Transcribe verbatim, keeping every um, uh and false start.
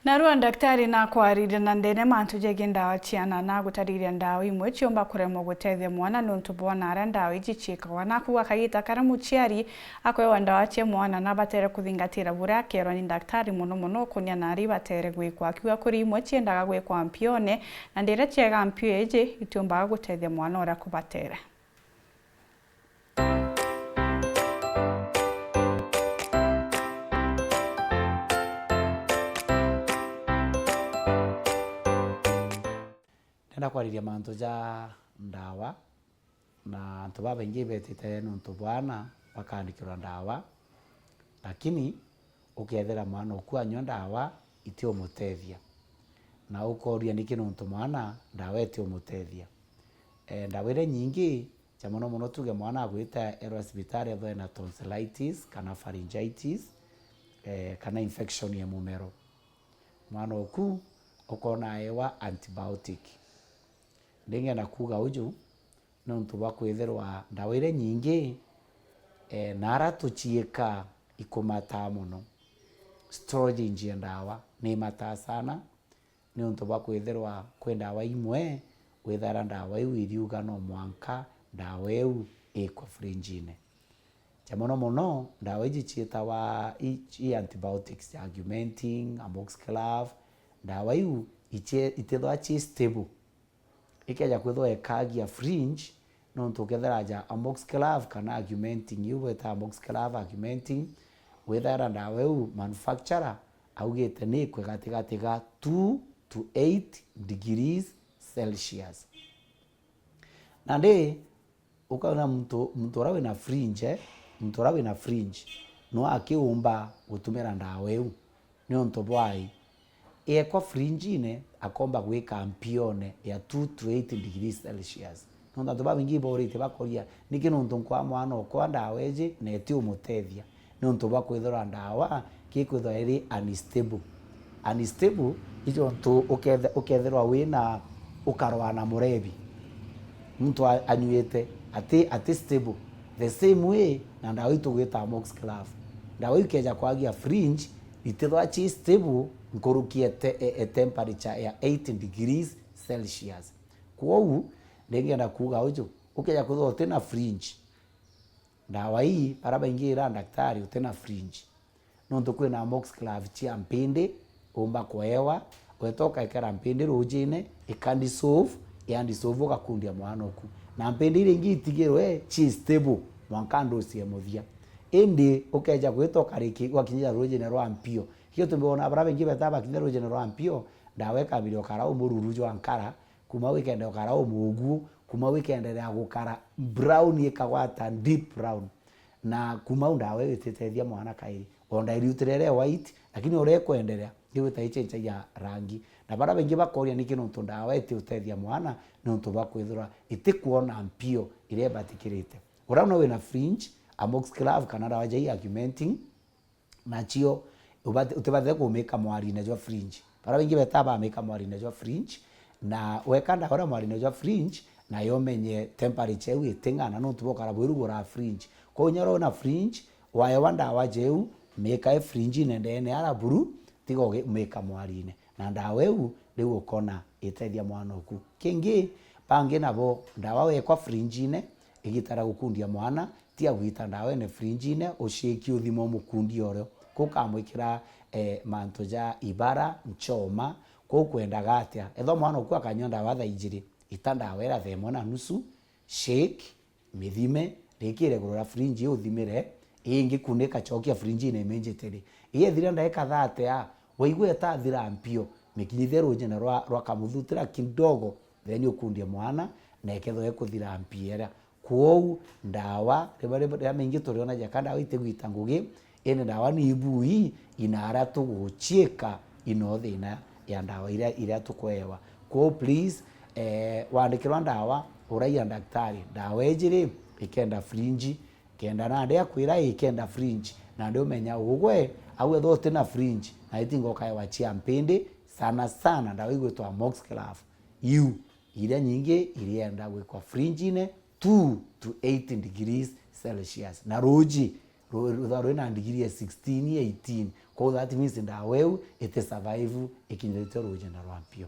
Narua ndaktari nakwaririe na ndene mantu jegie ndawa ciana, na gutariria ndawa imwe ciumba kuremwa gutethia mwana niuntu bwa naria ndawa iji ciikagwa. Nakuga kagita karia muciari akwewa ndawa cia mwana nabatere kuthingatira buria akerwa ni ndaktari, mono mono ukunia naria ibatere gwikwa, akiuga kuri imwe ciendaga gwikwa mpione, na ndira ciega mpio iji itiumbaga gutethia mwana uria kubatere. Ndenda kwariria mantu ja ndawa, na antu babaingi betite niuntu bwana bakaandikirwa ndawa, lakini ukethira mwana uku anyua ndawa itiumutethia, na ukoria niki niuntu mwana ndawa itiumutethia. E, ndawa iria nyingi, ja mono mono tuge mwana agwite erwa cibitari ethwe ena tonsillitis kana pharyngitis, e, kana infection ya mumero. Mwana uku ukona aewa antibiotic. Ndingenda kuuga uju niuntu bwa kwithirwa ndawa iria nyingi, e, na ara tuciika ikumataa mono. Storage ya ndawa ni imataa sana, niuntu bwa kwithirwa kwi ndawa imwe withaira ndawa iu iriuga no mwanka ndawa iu ikwe fridge-ine. Ja mono mono, ndawa iji ciitawa i, i antibiotics, ja Augmentin, amoxiclav, ndawa iu icie-, itithwa ci stable. Ikeja kwithwa ikagia fridge, nontu ukethira ja amoxiclav kana Augmentin, iu bweta amoxiclav, Augmentin, withaira ndawa iu manufacturer augite ni ikwe gatigati ga two to eight degrees Celsius. Nandi, ukona muntu, muntu uria wina fridge, eh, muntu uria wina fridge, no akiumba gutumira ndawa iu. Niuntu bwai? Iekwa fridge-ine, akomba gwika mpione ya two to eight degrees Celsius. Nontu antu babaingi iboorite bakoria, niki nontu nkwa mwana okwa ndawa iji na itiumutethia? Niuntu bwa kwithirwa ndawa gikwithirwa iri unstable. Unstable ijo ntu ukethe-, ukethirwa wina, ukarwaa na murebi. Muntu a-, anyuite, ati, ati stable. The same way na ndawa itu gwita amoxiclav. Ndawa iu ikeja kwagia fridge, itithwa ci stable nkuruki e te-, e, e temperature ya eight degrees Celsius. Kwou, ndingenda kuuga uju, ukeja kwithirwa utina fridge, ndawa ii, bara baingi ira ndaktari utina fridge. Nontu kwina amoxiclav cia mpindi, umba kuewa, weta ukaikara mpindi rujine, ika dissolve, ya dissolve ugakundia mwana uku. Na mpindi iria ingi itigirwe, ci stable, mwanka ndosi ya muthia. Indi ukeja gwita ukariki-, ugakinyira rujine rwa mpio. Ikio tumbi wona bara baingi beta bakinya rujine rwa mpio, ndawa ikambiriria ukara umururu jwa nkara, kuma wikende ukara umuguo, kuma wikenderea gukara brown ikagwata deep brown. Na kuma u ndawa iu ititethia mwana kairi. O dilute rere white, lakini uria ikwenderea, igwita icenjagia rangi. Na bara baingi bakoria niki nontu ndawa itiutethia mwana, nontu bwa kwithirwa itikwona mpio iria ibatikirite. Uria una wina fridge, amoxiclav kana ndawa ja Augmentin, nacio ubati-, utibatire kumika mwarine jwa fridge. Bara baingi beta bamika mwarine jwa fridge, na weka ndawa uria mwarine jwa fridge, nayo umenye temperature iu iting'ana, nontu bukara bwirugura fridge. Kwou inya uria una fridge, waewa ndawa jeu, mika i fridge-ine ndene ara buru, tiga ugimika mwarine. Na ndawa iu riu ukona itethia mwana oku. Kingi, bangi nabo, ndawa wekwa fridge-ine, igita ria gukundia mwana, tiga gwita ndawa ene fridge-ine, uciiki uthima umukundia urio. Kukamwikira, eh, mantu ja ibara, nchoma, kuu kwendaga atia? Ethwa mwana oku akanyua ndawa thaa ijiri, ita ndawa ira thaa imwe na nusu, shake, mithime, rikire iguru ria fridge, uthimire, ingi kunika, cokia fridge-ine immediately. Iyethira ndaika thirty a, waigua itathira mpio, mikinyithie rujine rwa, rwa kamuthutira kidogo, then ukundie mwana, na ikethirwa ikuthira mpio iria. Kwou, ndawa, riria, riria, riria maingi turiona jaka ndawa itigwita ngugi, indi ndawa ni ibui, ina aria tuguciika, ino thina ya ndawa iria, iria tukwewa. Kwou please, eh, wandikirwa ndawa, uraia ndaktari. Ndawa iji ri, ikenda fridge, kenda nandi akwira ikenda fridge, nandi umenya ugwe, au ethwa utina fridge, na itinga ukaewa cia mpindi, sana sana ndawa igwitwa amoxiclav. Iu, iria nyingi irienda gwikwa fridge-ine, two to eight degrees Celsius. Na ruji, Ru-, rutha rwina ndigiri ya sixteen, eighteen. Kwou that means ndawa iu iti survive ikinyithitie rujenda rwa mpio.